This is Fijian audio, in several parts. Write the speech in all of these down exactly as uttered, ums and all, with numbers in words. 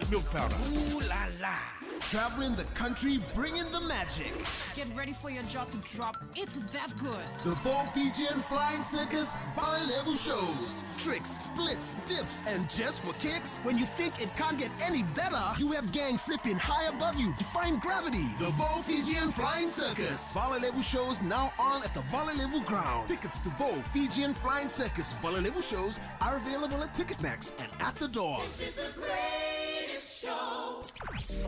Milk powder. Ooh la la. Traveling the country, bringing the magic. Get ready for your jaw to drop. It's that good. The Vaal Fijian Flying Circus, Valelevu shows. Tricks, splits, dips, and just for kicks, when you think it can't get any better, you have gang flipping high above you, defying gravity. The Vaal Fijian Flying Circus, Valelevu shows now on at the Valelevu ground. Tickets to Vaal Fijian Flying Circus Valelevu shows are available at Ticketmax and at the door. This is the greatest show.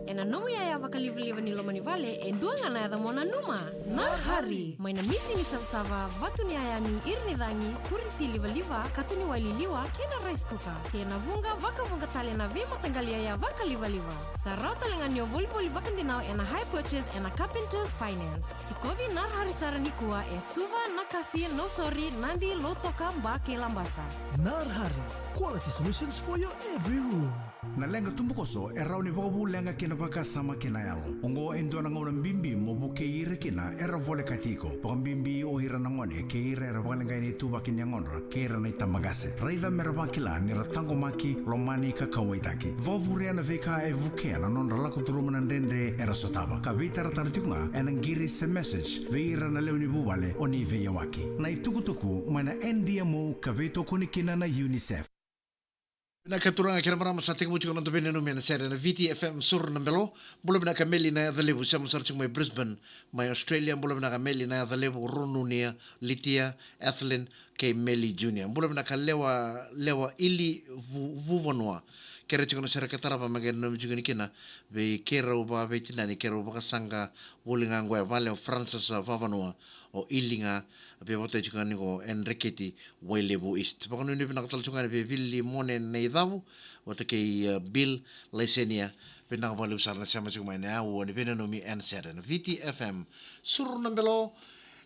Ena nomu yaya vakalivaliva ni loma ni vale, e dua ga na yaca mo nanuma. Narhari. Mai na misi ni savasava, vatu ni yaya ni ira ni cagi, kuriti livaliva, kato ni wai liliwa, kei na rice cooker. Kei na vuqa, vakavuqa tale na veimataqali yaya vakalivaliva. Sa rawa tale ga ni o volivoli vakadinau ena hire purchase ena Carpenters Finance. Sikovi Narhari sara nikua e Suva, Nakasi, Nausori, Nadi, Lautoka, Ba kei Labasa. Narhari, quality solutions for your every room. Na leqa tubukoso e rawa ni vakavu leqa kei na vakasama kei na yalo. Oqo e dua na gauna bibi mo vukei ira kina era volekati iko. Vakabibi o ira na gone kei ira era vakaleqai na ituvaki ni yagodra kei ira na itabaqase. Raica me ra vakila ni ra taqomaki, lomani ka kauwaitaki. Vakavurea na veika e vukea na nodra lako curuma na dredre era sotava. Ka veitaratara tiko ga ena qiri se message vei ira na lewe ni vuvale o ni veiyawaki. Na itukutuku mai na N D M O ka veitokoni kina na UNICEF. Vinaka turaga kei na marama, sa tekivu tiko na noda veinanumi ena sere ena Viti F M Suru na Belo. Bula vinaka Meli na Yaca Levu, sema sara tiko mai Brisbane, mai Australia. Bula vinaka Meli na Yaca Levu, Ronunia, Litia, Ethelyn, kei Meli Junior. Bula vinaka Lewa, Lewa Ili Vu-, Vuvanua. Kere tiko na sere ka tarava me qai nanumi tiko ni kina vei keirau vakaveitinani, keirau vakasaqa voli ga qo e vale o Francis Vavanua, o Ili ga, vei vata tiko ga ni qo e Dreketi, Wailevu East. Vakanuinui vinaka tale tiko ga ni vei Vili Mone Neicavu, vata kei, uh, Bill Laisenia, vinaka vakalevu sara na sema tiko mai na aua ni veinanumi ena sere ena Viti F M. Suru na Belo,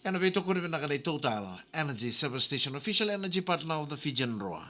ena veitokoni vinaka nei Total Energy Service Station, official energy partner of the Fijian Drua.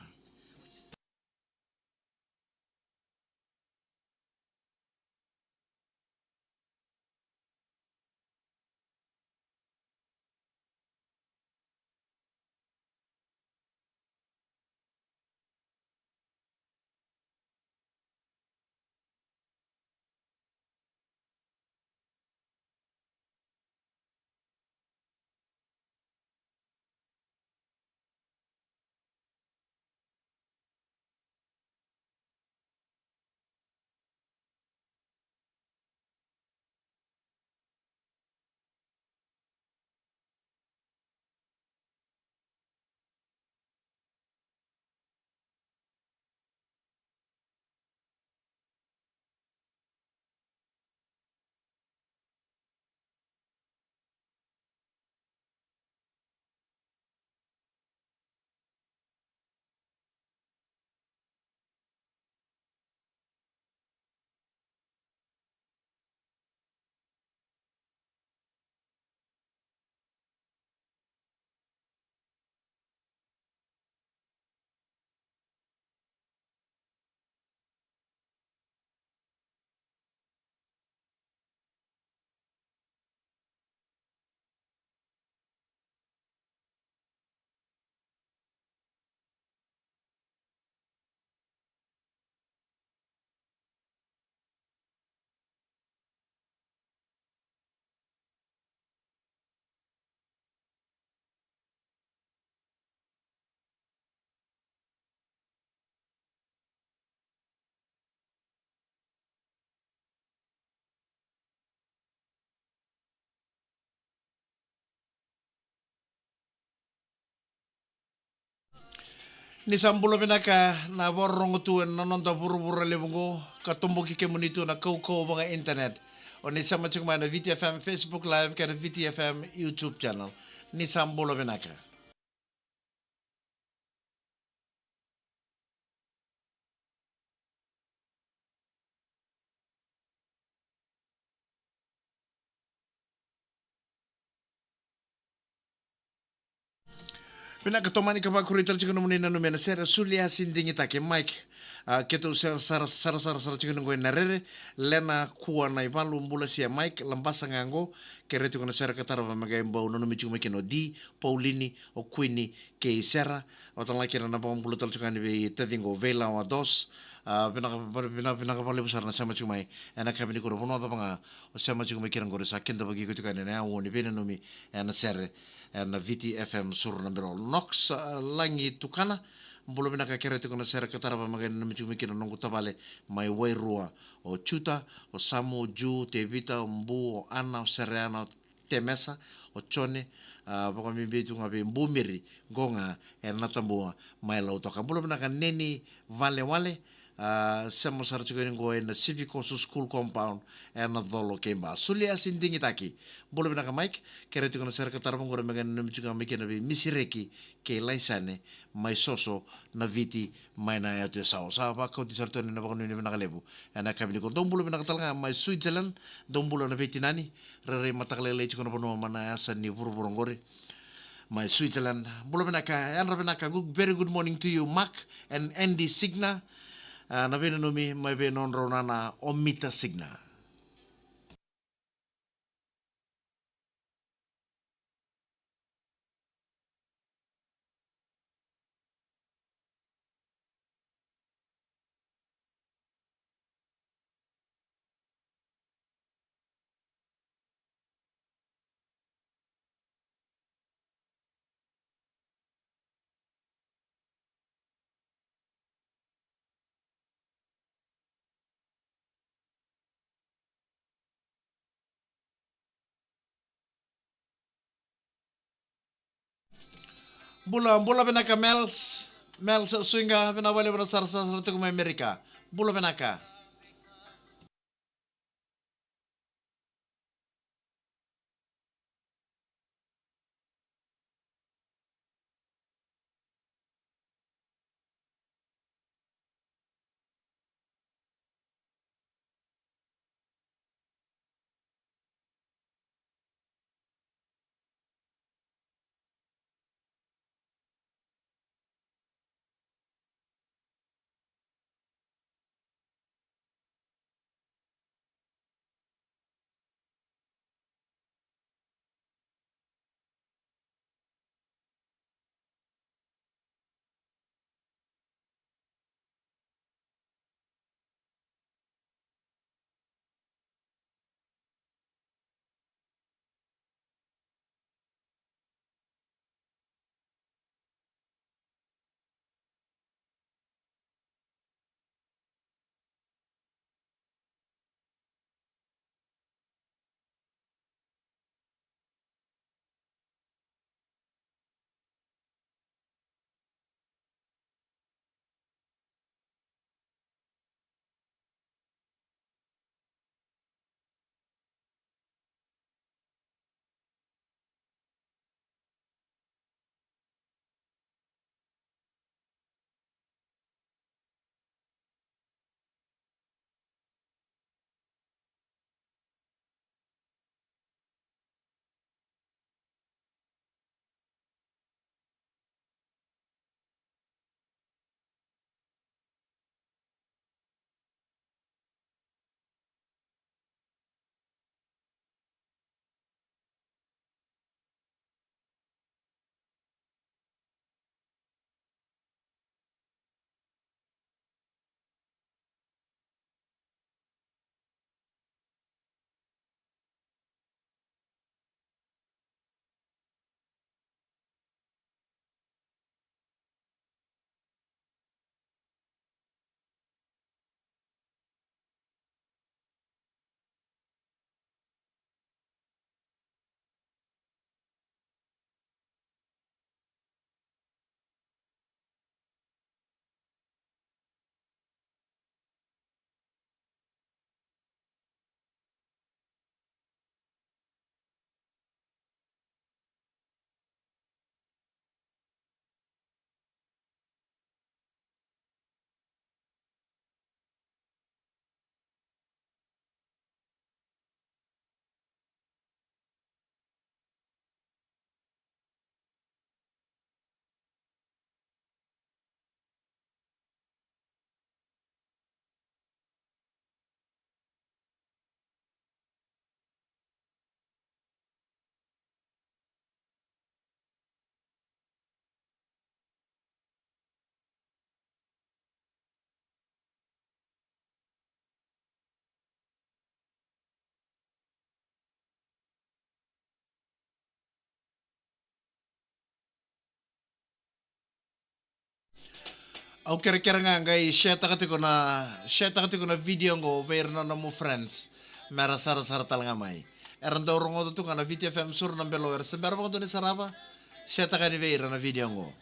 Ni sa bula vinaka na vakarorogo tu ena noda vuravura levu oqo, ka toboki kemuni tu na kaukauwa vaka internet. O ni sema tiko mai na Viti F M Facebook Live kei na Viti F M YouTube channel. Ni sa bula vinaka. Vinaka, tomani ka vakuria tale tiko nomuni nanumi ena sere, Suliasi Digitaki, Mike. A, keitou sara, sara, sara, sara, sara tiko ni qo ena rere, Lena Kua na ivalu, bula sia Mike, Labasa ga qo, kere tiko na sere ka tarava me qai bau nanumi tiko mai kina o Di, Paulini, o Kuini, kei Sera, vata ga kina na vakabula tale tiko yani vei taciqu Veilawa Dos, A, vinaka, vinaka, vinaka vakalevu sara na sema tiko mai ena yakavi nikua. Vanua cava ga o sema tiko mai kina qori, sa kidavaki iko tiko yani ena yaua ni veinanumi ena sere ena Viti F M Suru na Birol. Knox, a, Lagi Tukana, bula vinaka. Kerea tiko na sere ka tarava me qai nanumi tiko mai kina noqu tavale mai Wairua, o Juta, o Samu, o Ju, Tevita, o Bu, o Ana, o Sereana, o Temesa, o Jone, a, vakabibi tu ga vei Bumiri, qo ga e Natabua mai Lautoka. Bula vinaka Neni Valewale, a, sema sara tiko yani qo ena Sivikoso School Compound ena Colo kei Ba. Suliasi Digitaki, bula vinaka Mike, kerea tiko na sere ka tarava qori me qai nanumi tiko ga mai kina vei Misireki kei Laisane mai Soso na Viti, mai na Yatu e Sau. Sa vakauti sara tu yani na vakanuinui vinaka levu ena yakavi nikua. Dou bula vinaka tale ga mai Switzerland, dou bula na veitinani, rairai mataka lailai tiko na vanua mai na yasa ni vuravura qori mai Switzerland. Bula vinaka, yadra vinaka, good, very good morning to you, Mark and Andy Signa. A, na veinanumi mai vei nodrau nana o Mita Signa. Bula, bula vinaka Mels. Mels Suiga, vinaka vakalevu na sarasara tiko mai Amerika. Bula vinaka. Au kerekere ga qai share-taka tiko na, share-taka tiko na video qo vei ira na nomu friends. Mera sarasara tale ga mai. Era dau rogoca tu ga na Viti F M Suru na Belo, era se bera vakadua ni sarava. Share-taka yani vei ira na video qo.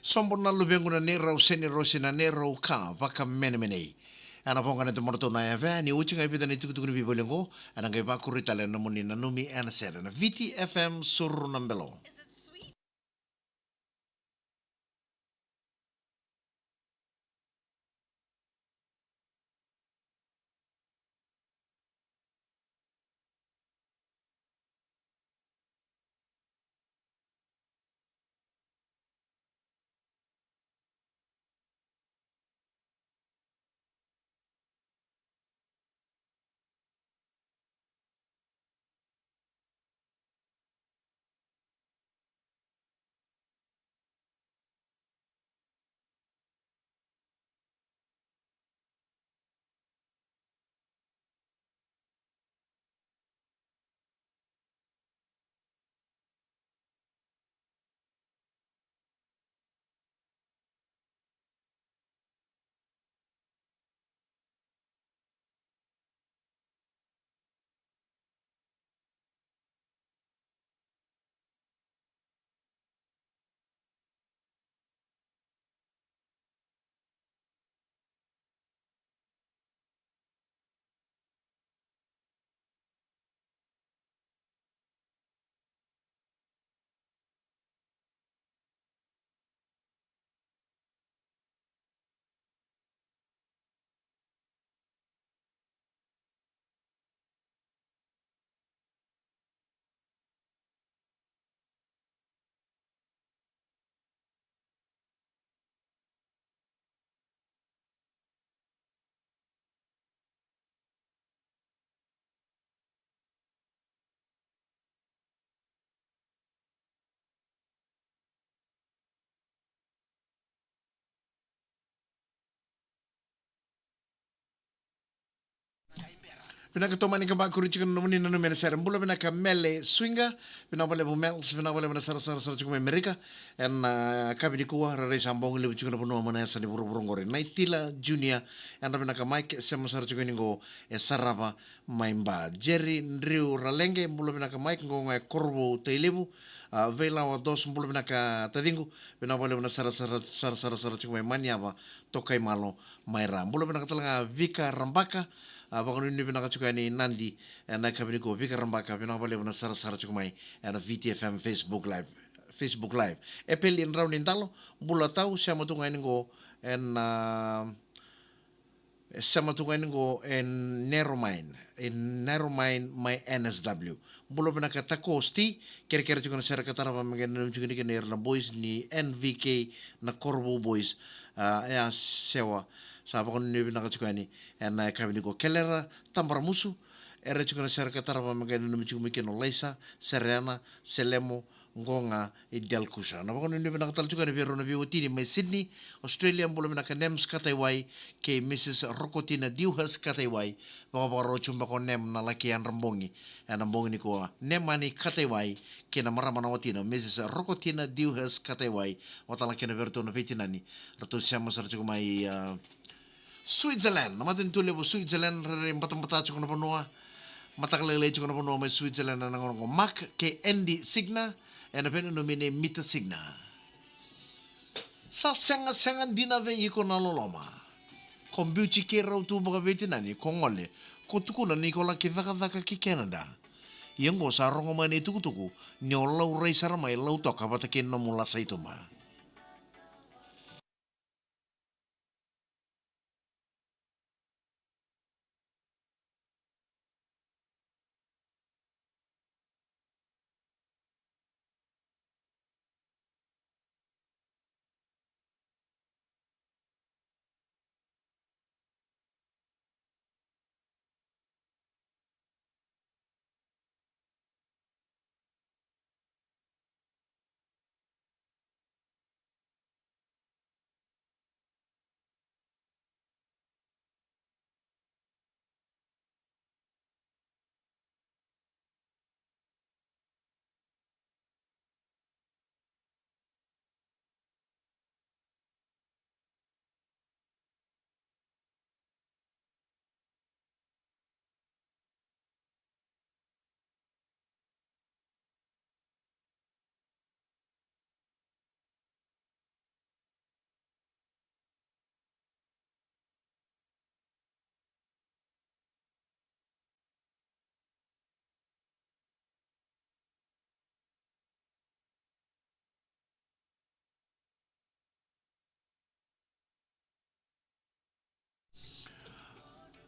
Sobo na luvequ na neirau senirosi, na neirau ka vakamenemenei. Ena voqa na domodratou na yavea, ni oti ga e vica na itukutuku ni vivoli oqo, ena qai vakuri tale na nomuni nanumi ena sere na Viti F M Suru na Belo. Vinaka, tomani ka vakuri tiko na nomuni nanumi ena sere. Bula vinaka Mele Swinga, vinaka vakalevu Mels, vinaka vakalevu na sarasara sara tiko mai Amerika. Ena, ah, yakavi nikua, rairai sa bogi levu tiko na vanua mai na yasa ni vuravura oqori. Naitila Junior, yadra vinaka Mike, sema sara tiko yani qo e Sarava mai Ba. Jerry Driu Ralege, bula vinaka Mike, qo ga e Korovou Tailevu. Ah, Veilawa Dos, bula vinaka taciqu, vinaka vakalevu na sarasara, sarasara sara tiko mai Maniava, Tokaimalo mai Ra. Bula vinaka tale ga Vika Rabaka, ah, vakanuinui vinaka tiko yani Nadi, ena yakavi nikua Vika Rabaka, vinaka vakalevu na sarasara tiko mai ena V T F M Facebook Live. Facebook Live. Epeli Drau ni Dalo, bula tau, sema tu ga yani qo ena, ah, e sema tu ga yani qo e Narromine, e Narromine mai N S W. Bula vinaka Takosti, kerekere tiko na sere ka tarava me qai nanumi tiko ni kina ira na boys ni N V K na Korovou Boys. Ah, e a sewa, sa vakanuinui vinaka tiko yani ena yakavi nikua. Kelera Tabaramusu, era tiko na sere ka tarava me qai nanumi tiko mai kina o Laisa, Serena, Selemo, qo ga i Dalkusa. Na vakanuinui vinaka tale tiko yani vei rau na veiwatini mai Sydney, Australia, bula vinaka Nems Kataiwai kei Missus Rokotina Dewhurst Kataiwai. Vakavakarau tiko beka o Nem na laki yadra bogi ena bogi nikua. Nemani Kataiwai kei na marama na watina, Missus Rokotina Dewhurst Kataiwai. Vakatalega kei na vei ratou na veitinani, ratou sema sara tiko mai, ah, Switzerland, na matanitu levu Switzerland, rairai batabata tiko na vanua. Mataka lailai tiko na vanua mai Switzerland ena gauna qo. Mark kei Andy Signa, ena veinanumi nei Mita Signa. Sa segasega dina vei iko na loloma. Ko biuti keirau tu vakaveitinani, ko gole, ko tukuna ni ko laki cakacaka ki Canada. Ia qo sa rogo mai na itukutuku ni o laurai sara mai Lautoka vata kei nomu lasa i tuba.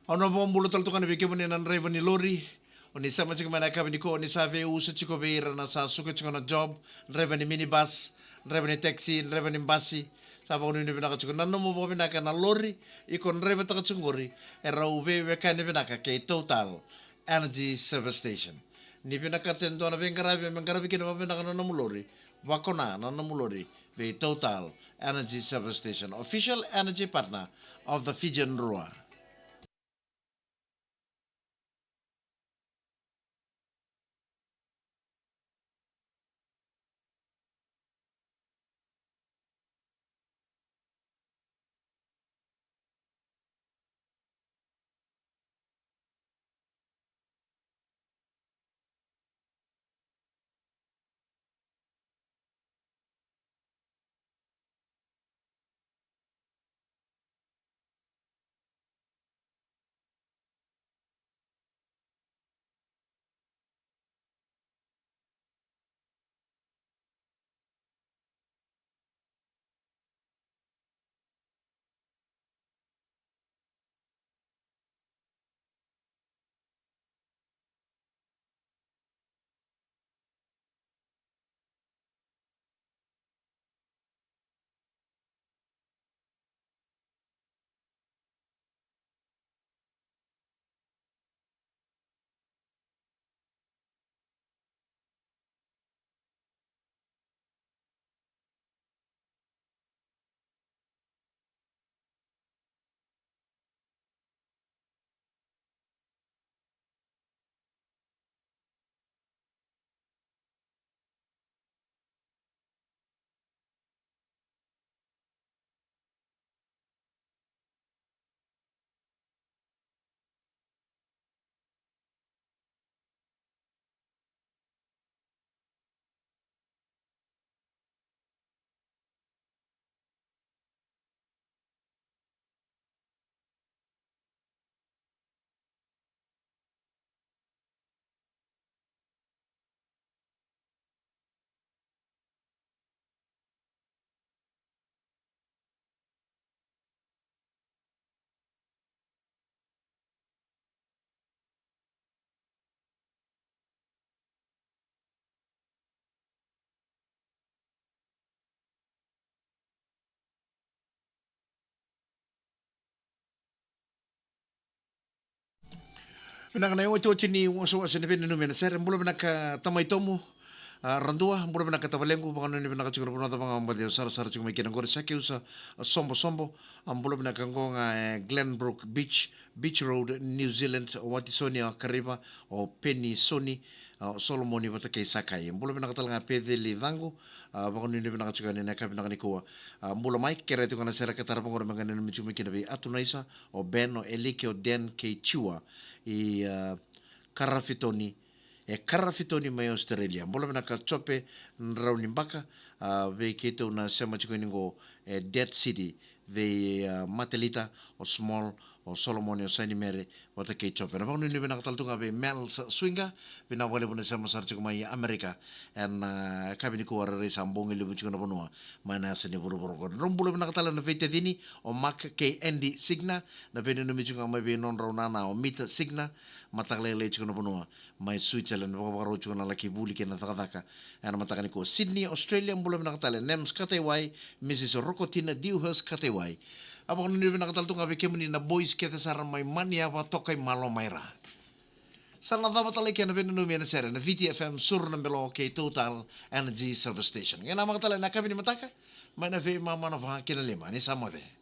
Au na vakabula tale tu ga yani vei kemuni na draiva ni lori. O ni sema tiko mai na yakavi nikua, o ni sa veiusa tiko vei ira na sa suka tiko na job, draiva ni minibus, draiva ni taxi, draiva ni basi. Sa vakanuinui vinaka tiko na nomu vakavinaka na lori iko draivataka tiko qori, e rau veiwekani vinaka kei Total Energy Service Station. Ni vinakata e dua na veiqaravi me qaravi kina vakavinaka na nomu lori, vakona na nomu lori vei Total Energy Service Station, official energy partner of the Fijian Drua. Vinaka na iotioti ni wasewase na veinanumi ena sere. Bula vinaka Tamai Tomu, a, Radua, bula vinaka tavalequ, vakanuinui vinaka tiko na vanua cava ga o baci sarasara tiko mai kina qori, Sakeusa, a, Sobosobo, a, bula vinaka qo ga e Glenbrook Beach, Beach Road, New Zealand, o Watisoni, o Kariva, o Penisoni, a, o Solomoni vata kei Sakai. Bula vinaka tale ga Peceli Caqu, a, vakanuinui vinaka tiko yani ena yakavi vinaka nikua. A, bula mai, kerea tiko ga na sere ka tarava qori me qai nanumi tiko mai kina vei Atunaisa, o Ben, o Elike, o Dan kei Tiua, i, a, Karafitoni, e Karafitoni mai Australia. Bula vinaka Jope Draunibaka, a, vei keitou na sema tiko yani qo e Dead City, vei, a, Matelita, o Small, o Solomoni, o Sainimere, vata kei Jope. Na vakanuinui vinaka tale tu ga vei Mel Sa-, Swinga, vinaka vakalevu na sema sara tiko mai Amerika. Ena, a, yakavi nikua rairai sa bogi levu tiko na vanua mai na yasa ni vuravura qori. Drau bula vinaka tale na veitacini, o Mark kei Andy Signa, na veinanumi tiko ga mai vei nodrau nana, o Mita Signa, mataka lailai tiko na vanua mai Switzerland, vakavakarau tiko na laki vuli kei na cakacaka ena mataka nikua. Sydney, Australia, bula vinaka tale Nems Kataiwai, Mrs Rokotina Dewhurst Kataiwai. A vakanuinui vinaka tale tu ga vei kemuni na boys kece sara mai Maniava, Tokaimalo mai Ra. Sa na cava tale kei na veinanumi ena sere na Viti F M, Suru na Belo kei Total Energy Service Station. Qai namaka tale na yakavi ni mataka mai na veimama na va kei na lima, ni sa moce.